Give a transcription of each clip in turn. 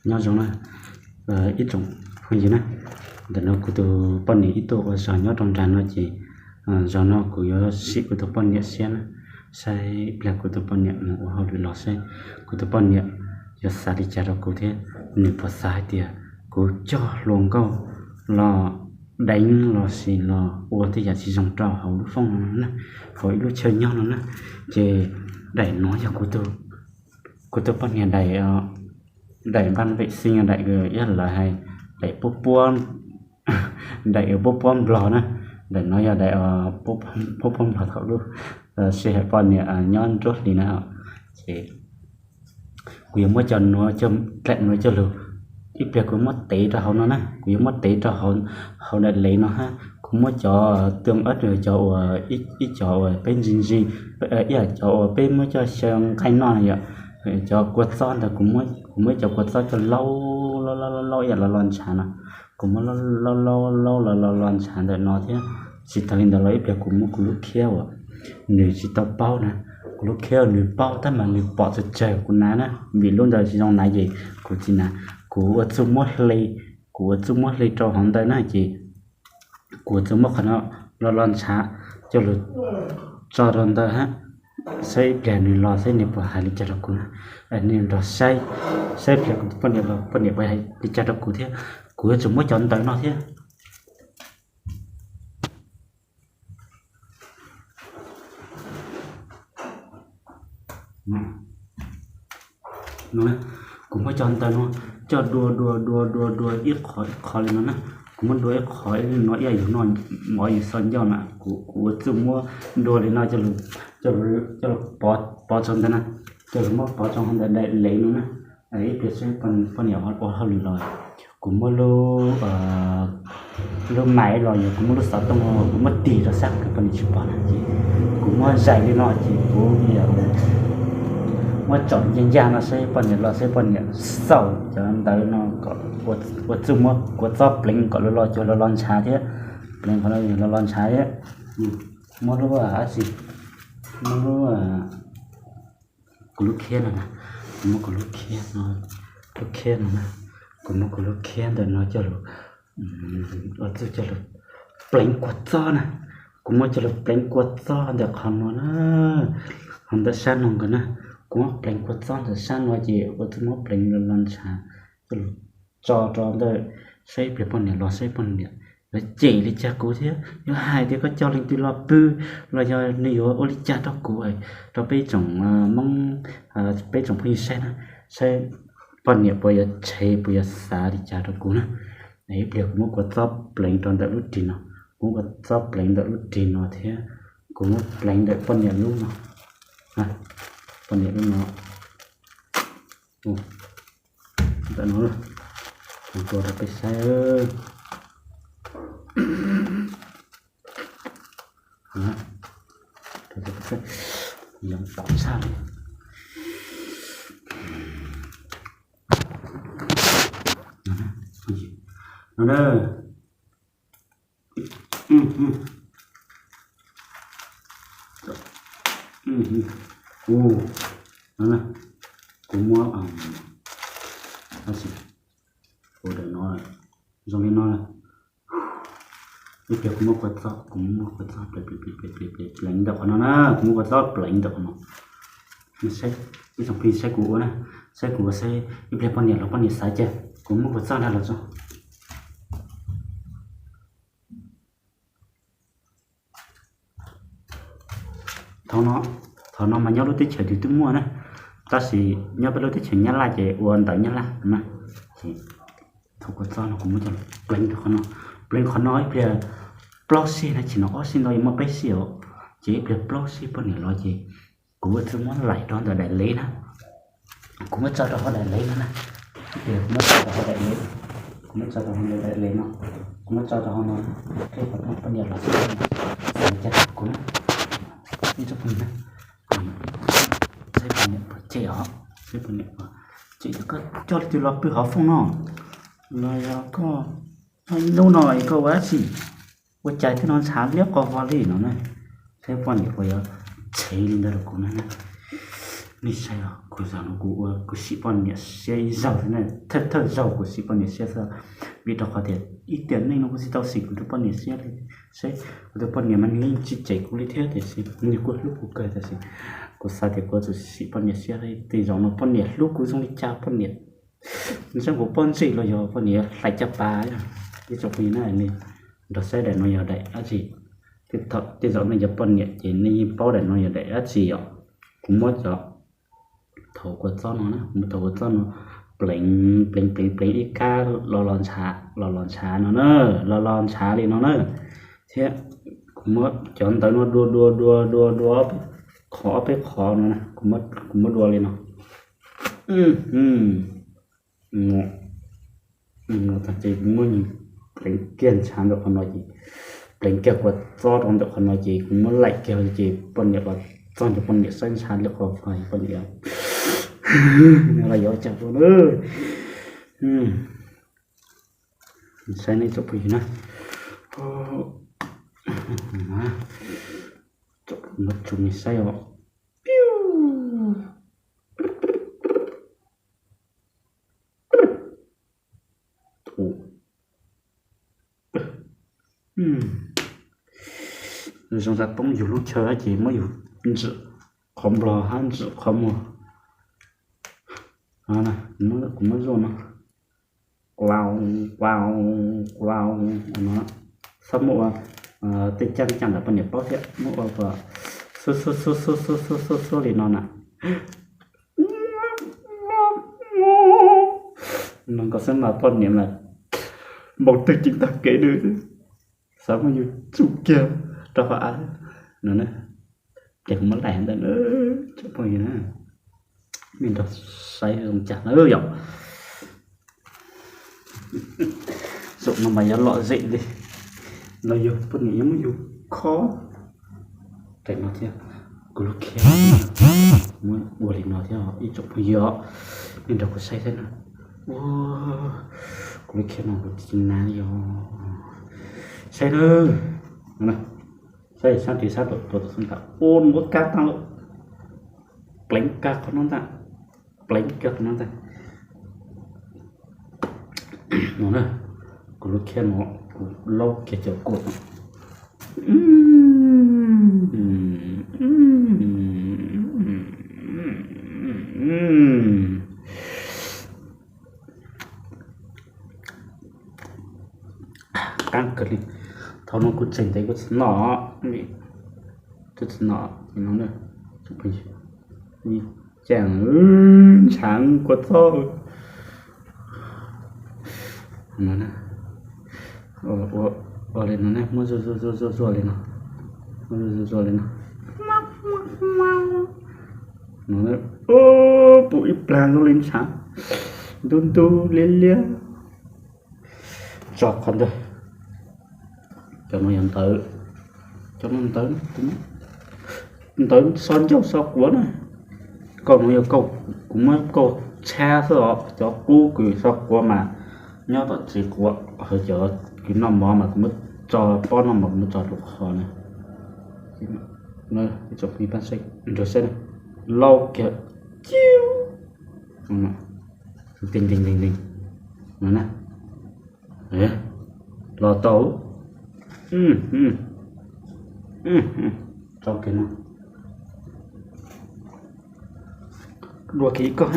Nyob zoo na ib tsoom phooj ywg na, ntawm no kuv tus poj niam ib tuaj ua zog nyob rau nram no ces zog no kuv yuav sim kuv tus poj niam siab na, saib pliag kuv tus poj niam mus ua hauj lwm los saib kuv tus poj niam yuav xav li cas rau kuv thiab, nws puas xav hais tias kuv coj hluas nkauj los deev los sis los ua tej yam tsis zoo rau hauv lub fooj no na, hauv ib lub chaw nyob no na. Ces daim no yog kuv tus poj niam daim, daim npaj vem xi daim, yog lawv hais daim puab puab, daim puab puab nplog na, daim no yog daim puab puab nplog thaum lub sij hawm poj niam nyob nruab hlis na. Ces kuv yuav muab cov nuav, daim nuav coj lug, ib pliag kuv muab tev rau hauv no na, kuv yuav muab tev rau hauv daim lev no hab. Kuv muab cov tw, cov uas, ib cov uas peb ntsis ntsis, ib yam cov uas peb muab coj xyaw nqaij noj na yom, cov kua txob ntawd kuv muab cov kua txob coj laub laub laub laub ib yam los los ntshav no, kuv muab laub laub laub los los los ntshav ntawm no thiab. Tsis tas li ntawd los ib pliag kuv muab kuv lub khiab uas nws tsis tau paub na, kuv lub khiab nws paub tab mas nws pom tsawg tsawg kuv nav na, vim lub ntawd tsis zoo nav ces kuv tsis nav. Kuv ua txuj muab hle, kuv ua txuj muab hle rau hauv ntawd na ces kuv ua txuj muab qhov no los los ntshav coj lug tso rau ntawd hab, saib ib pliag nws los saib nws puas hais li cas rau kuv na. Nws nrog saib, saib ib pliag kuv tus poj niam los poj niam puas hais li cas rau kuv thiab. Kuv yuav tsum muab cov ntawv no thiab. Kuv muab cov ntawv no coj dua dua dua dua dua ib qho ib qho li no na. Kuv muab dua ib qho li no ib yam yus noj mov yus xaus ncauj na, kuv ua txuj muab dua li no coj lug pov tso ntawd na, coj lug muab pov tso hauv ntawm daim lev no na. Ib pliag saib poj niam ua hauj lwm los, kuv muab lub, lub maiv los yog kuv muab lub xov tooj kuv muab tig rau sab kws poj niam tsis pom na ces kuv muab zais li no ces kuv muab tsom ncaj ncaj no saib poj niam los saib poj niam xauj cov ntawv no kom ua txuj muab kua txob pleev kom los los cuag los los ntshav thiab, pleev qhov no los los ntshav thiab. Muab lub, muab lub, kuv lub khiab no na, kuv muab kuv lub khiab no, lub khiab no na, kuv muab kuv lub khiab ntawm no coj lug, ua txuj coj lug pleev kua txob na, kuv muab coj lug pleev kua txob ntawm qhov no na, hov ntawm sab no nkaus na, kuv muab pleev kua txob ntawm sab no ces ua txuj muab pleev los los ntshav coj lug tso rau ntawm, saib ib pliag poj niam los saib poj niam yuav cem li cas kuv thiab yuav hais tias koj coj leej twg los pw los yog nws yuav ua li cas rau kuv, rau peb tsoom Hmoob, peb tsoom phooj ywg saib na, saib poj niam puas yuav tshev puas yuav xav li cas rau kuv na. Ib pliag kuv muab kua txob pleev rau ntawm lub rig no, kuv muab kua txob pleev ntawm lub rig no thiab kuv muab pleev ntawm poj niam lub no, poj niam lub no, ntawm no, kuv tua rau peb saib. Yoov tom tshaj li no na. Kuv muab, ua daim no zoo li no. Ib pliag kuv muab kua txob, kuv muab kua txob pleev ntawm qhov no na, kuv muab kua txob pleev ntawm qhov no. Ib tsoom phooj ywg saib kuv ua na, saib kuv ua saib ib pliag poj niam los poj niam xav cas. Kuv muab kua txob nrag los tso. Thaum no, thaum no mas nyob lub teb chaws twg twb muaj na, tab sis nyob peb lub teb chaws Nyab Laj ces ua ntawv Nyab Laj na. Ces thaum kua txob no kuv muab coj pleev rau qhov no, pleev qhov no ib pliag plaub sij na, tsis no ob sij ntau yuav muaj peb sij os. Ces ib pliag plaub sij poj niam los ces kuv ua txuj muab laim rau ntawm daim lev na. Kuv muab tso rau hauv daim lev no na. Ib pliag kuv muab tso rau hauv daim lev, kuv muab tso rau hauv daim lev no, kuv muab tso rau hauv no, poj niam los xav li cas rau kuv na. Ib tsoom phooj ywg na, saib poj niam puas cem os, saib poj niam puas cem tias koj coj leej twg los pw hauv fooj no, los yog koj nyob ib hnub no es koj ua dab tsi, ua cas tej no ntshav liab qhov vog li no na. Saib poj niam puas yuav tshev li ntawd rau kuv na. Nej saib os, kuv zaum no kuv ua kuv sim poj niam siab ib zaug xwb na, thawj thawj zaug kuv sim poj niam siab xwb, vim rau qhov tias ib tiam neej no kuv tsis tau sim kuv tus poj niam siab li. Saib kuv tus poj niam mas nws yeej tsis cem kuv li thiab tiam sis nws kuj hlub kuv kawg tiam sis kuv xav tias kuv yuav tsum sim poj niam siab li. Tej zaum no poj niam hlub kuv zoo li cas, poj niam ntseeg kuv poj ntxwg los yog poj niam hlais caj pas. Ib tsoom phooj ywg na, nej nrog saib daim no yog daim dab tsi. Tej zaum nej cov poj niam ces nej yeej paub daim no yog daim dab tsi os. Kuv muab cov thaum kua txob no na, kuv muab thaum kua txob no pleev pleev pleev pleev ib kab los los ntshav los los ntshav no na, los los ntshav li no na. Thiab kuv muab cov ntawv no dua dua dua dua dua ob peb qhov ob peb qhov no na, kuv muab dua li no. Ces kuv muab pleev kiag ntshav ntawm qhov no ces, pleev kiag kua txob rau ntawm qhov no ces kuv muab laim kiag ces poj niam los txog ces poj niam saib ntshav li qhov poj niam los yuav cas ua na. Saib nej tsoom phooj ywg na, muab tso nej saib os. Zoo xav poob yus lub chaw ces muab yus ntsim qhov nplog hab ntsim qhov muag. Kuv muab zuaj no, kuau kuau kuau no, txhob muab ua tej caj li cas ntawm poj niam paub thiab, muab ua kom xuab xuab xuab xuab xuab xuab xuab li no na. No nkauj xwb mas poj niam mas npau twg ceev tag kev li, xav muab yus tsuj kiag rau hauv av no na. Ces kuv muab laim ntawm na, tsoom phooj ywg na, nej nrog saib zoo cas na yom. Zaum no mas yuav lom zem li, los yog poj niam yuav muab yus khob. Tam no thiab, kuv lub khiab muab ua li no thiab ib tsoom phooj ywg, nej nrog kuv saib thiab na. Ua, kuv lub khiab no kuv tsis na li os. Saib na, saib sab tid sab tom tuav tom xub ntiag, ua npua kab tag lawm, pleev kiag qhov no ntag, pleev kiag qhov no ntag. No na, kuv lub khiab no, kuv laub kiag cov kua no. Qab kawg li. Thaum no kuv tseem ntev kuv tsis noj, kuv tsis noj no na. Caag ntshav kua txob no na. Ua li no ne, muab zuaj zuaj zuaj zuaj li no, muab zuaj zuaj zuaj li no. No, pum ib plag zoo li ntshav, ntub ntub liab liab. Tso qhov ntawd, cov no yog ntawv, cov no ntawv, ntawv so ncauj so quav na. Kauj no yog kauj, kuv muab kauj tshab xwb os, cov qub kws so quav mas nyob tom tsev quav, hos cov kws noj mov mas kuv muab tso, pob noj mov kuv muab tso rau qhov na. Nrog saib na, laub kiag, ciu, nteeg nteeg nteeg nteeg no na. Los tau. Tso kiag no, dua kiag ib kauj.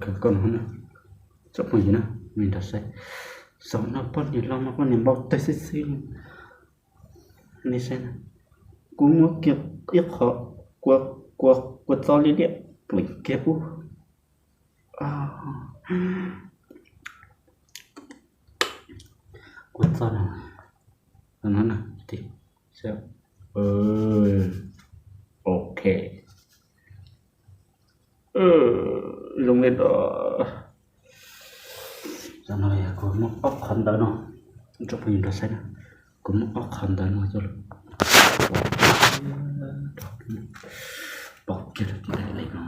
Kawg koj no na, tsoom phooj ywg na, nej nrog saib. Zaum no poj niam los mas poj niam npau tawg xwb xwb li. Nej saib na, kuv muab kiag ib qho kua, kua, kua txob liab liab pleev kiag pub. Kua txob no, no na, ok. Zoo li no. Zaum no kuv muab ob qhov ntawv no, tsoom phooj ywg nrog saib na, kuv muab ob qhov ntawv no coj los pov kiag rau tim daim le no.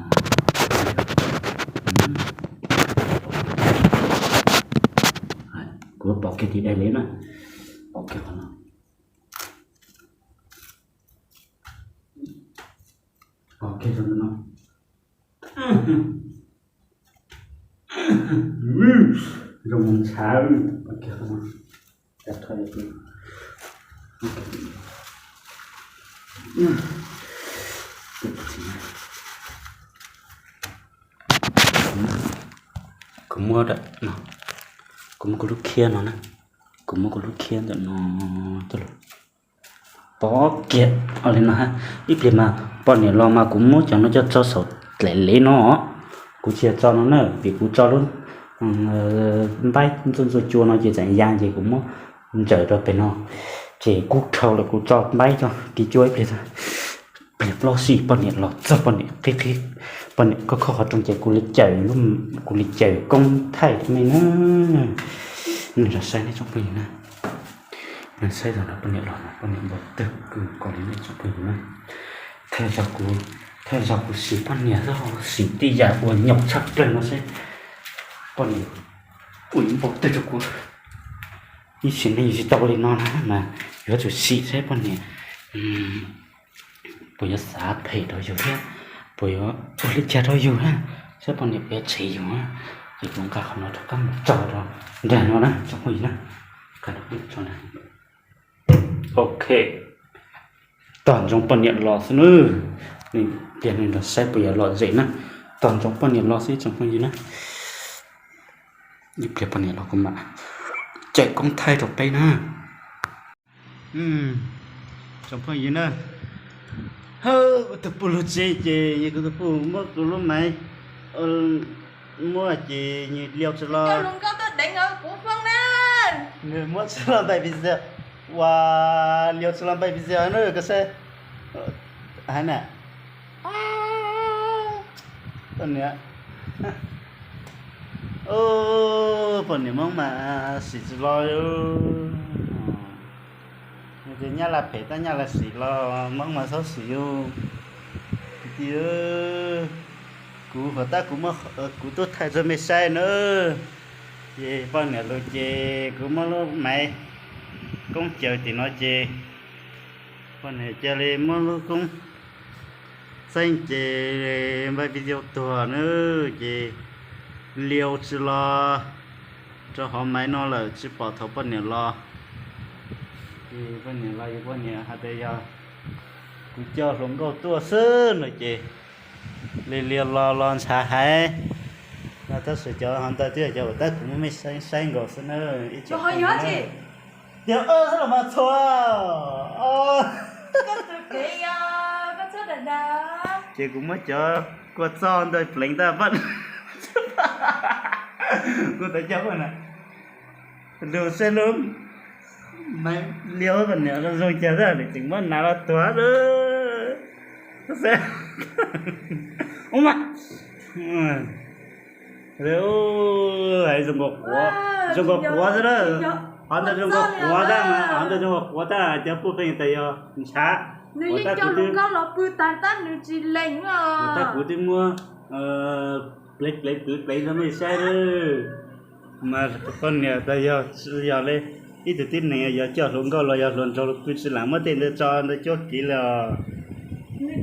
Kuv pov kiag tim daim le na, pov kiag qhov no. Pom kiag zoo no. Zoo ntshav. Kuv muab, kuv muab kuv lub khiab no na, kuv muab kuv lub khiab ntawm no coj los pov kiag li no. Ib pliag mas poj niam los mas kuv muab cov no coj tso saum dlaim lev no. Kuv tsis yog tso no na, vim kuv tso lub npaib ntxuaj ntxuaj cua no ces txawm ya ces kuv muab ntsaws rau pem no. Ces kub dhau lawm kuv tso npaib coj kiv cua ib pliag. Pliag plaub xij poj niam los txog poj niam qhib qhib, poj niam khob khob qhov rooj ces kuv li cawm, kuv li cawm koob thaij rau nej na. Nej los saib nej tsoom phooj ywg na. Nej saib tau no poj niam los no poj niam npau taws kawg nkaus li nej tsoom phooj ywg na. Thawj zaug kuv, thawj zaug kuv sim poj niam xwb ho sim tej yam uas nyuaj tshaj plaws no seb poj niam ua yuav npau taws rau kuv. Ib sim neej tsis tau li no na mas yuav tsum sim seb poj niam puas yuav xav phem rau yus thiab, puas yuav ua li cas rau yus na, saib poj niam puas yuav tshev yus na. Ces kuv nqa qhov no rov qab mus tso rau nram no na tsoom phooj ywg na. Ok, tog ntsoov poj niam los xwb nawb. Pliag nej nrog saib puas yuav lom zem na. Tog ntsoov poj niam los xwb tsoom phooj ywg na. Ib pliag poj niam los kuv mam cawm koob thaij rau peb na. Tsoom phooj ywg na, kuv tus pug lug tsev ces kuv tus pug muab kuv lub maiv muab ces nws liau tsis los. Nws muab tsis los npaim video, ua, liau tsis los npaim video na koj saib. Hais na, poj niam, poj niam Hmoob mas sim tsis los. Nws tias Nyab Laj phem tab Nyab Laj sim los Hmoob mas txhob sim yus. Kwv tij, kuv huam tab kuv muab kuv tub thaij rau mej saib na. Ces poj niam lug ces kuv muab lub maiv koob caws tim no ces poj niam cia li muab lub koob txeeb ces npaj video tuag na, ces liau tsis los rau hauv maiv no lawm tsis pom thaum poj niam los. Ces poj niam los yus poj niam hais tias yog kuv coj hluas nkauj tuaj xwb no ces li liau los los ntshav heev. Tab sis cov hov ntawd twb yog cov uas tab kuv muab mej saib nkaus xwb na. Ib tsoom tiag xwb los mas txhua. Ces kuv muab cov kua txob ntawd pleev tag paj, kuv tau coj na, lug seb lub maiv liau poj niam zoo cas tag lawm tseem muab hnav los tuag lawm. Hais zoo nkaus quav, zoo nkaus quav xwb na. Hov ntawd zoo nkaus quav tag, hov ntawd zoo nkaus quav tag cov phooj ywg tas yog ntshav. Nws yeej coj hluas nkauj los pw tag tab nws tsis lees. Tab kuv twb muab pleev pleev pleev pleev rau mej saib lawm. Mas poj niam tas yog tsis yog li ib tug tib neeg yog coj hluas nkauj los yog hluas nraug los pw tsis lam muab tej ntawd tso ntawd cuab kiv li os.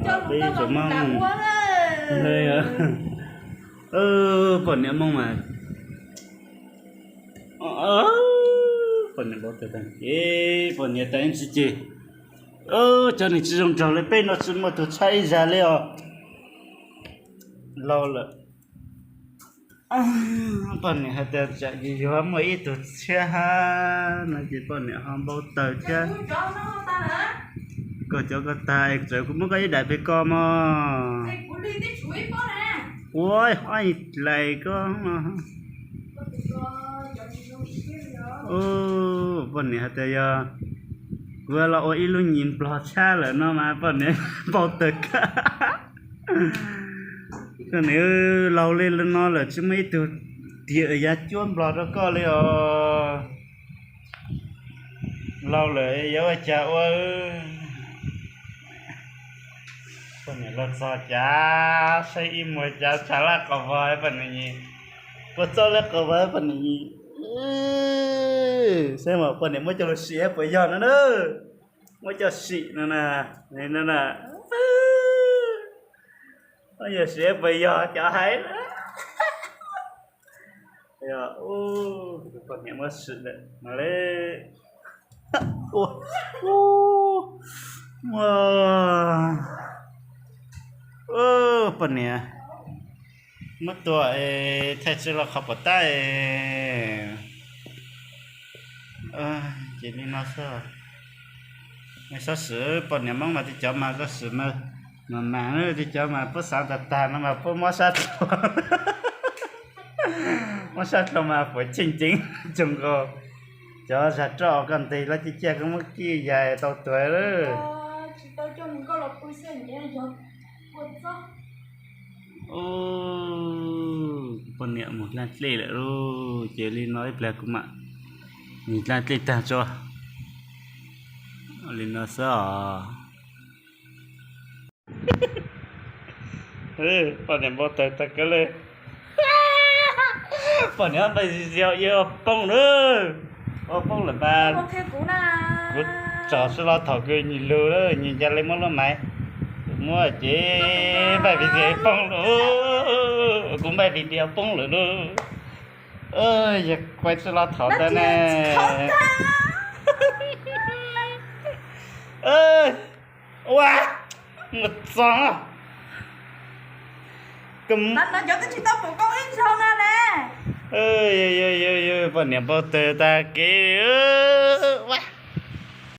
Peb ib tsoom Hmoob, poj niam Hmoob mas, poj niam npau taws tag ces poj niam tas ib ntsis ces cov neeg tsis zoo nraug li peb no tsis muaj tus tshaib ib zag li os. Laus lawm. Poj niam hais tias tsam yus ho muaj ib tug tshiab hab no ces poj niam ho npau taws thiab. Koj cov koj tag, txawm kuv muab koj ib daim pem ko mog. Ua, dlais koj. Poj niam hais tias yog kuv los ua ib lub nyuam nplog tshab lawm no mas poj niam npau taws kawg. Koj niam, laus li no lawm tsis muaj ib tug tiam yav cuab nplog rau koj li os. Laus lawm yuav ua cas ua. Poj niam los txog cas saib ib muag cas tshav laj qos vog poj niam, puas txog laj qos vog poj niam. Saib mas poj niam muab coj lug sim puas yog no na. Muab coj sim no na. No na. Yog siv puas yog cov hais na? Yog, poj niam muab sim lawm no le. Poj niam muab tua es thaij tsis los qhov puas tab. Ces li no xwb. Xov xwm poj niam Hmoob mas tej cov mas koj sim mas, mas mas tej cov mas puab xav tag tag no mas puab mob sab dlua, mob sab dlua mas puas cheej ceev zoo nkaus. Cov zag roj koj ntes los cia cia koj muab kij yais tau tuag lawm. Poj niam mus dlaaj dlej lawm lauj, ces li no ib pliag kuv mam mus dlaaj dlej tag tso. Li no xwb os. Poj niam npau taws tag kawg le. Poj niam npau taws, ua poob lawm, ua poob lawm mas. Kuv tsom sib los thaum kws nyias lug, nyias nca le muab lub maiv, muab ces npaj video poob lawm, kuv npaj video poob lawm lauj. Yog kuv sib los thaum ntawd ne. Ua, mus txog. Poj niam npau taws tag kev ua.